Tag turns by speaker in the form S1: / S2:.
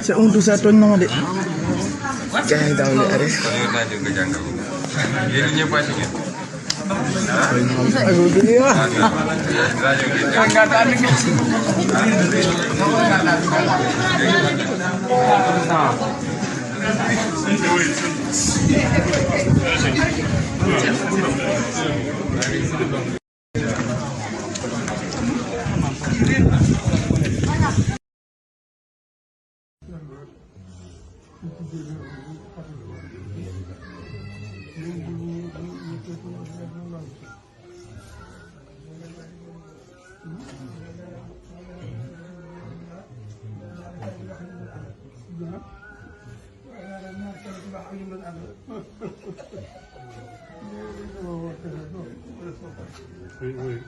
S1: C'est un tout ça tooñ na ma de. Gars yi daaw li arrêté. Oui.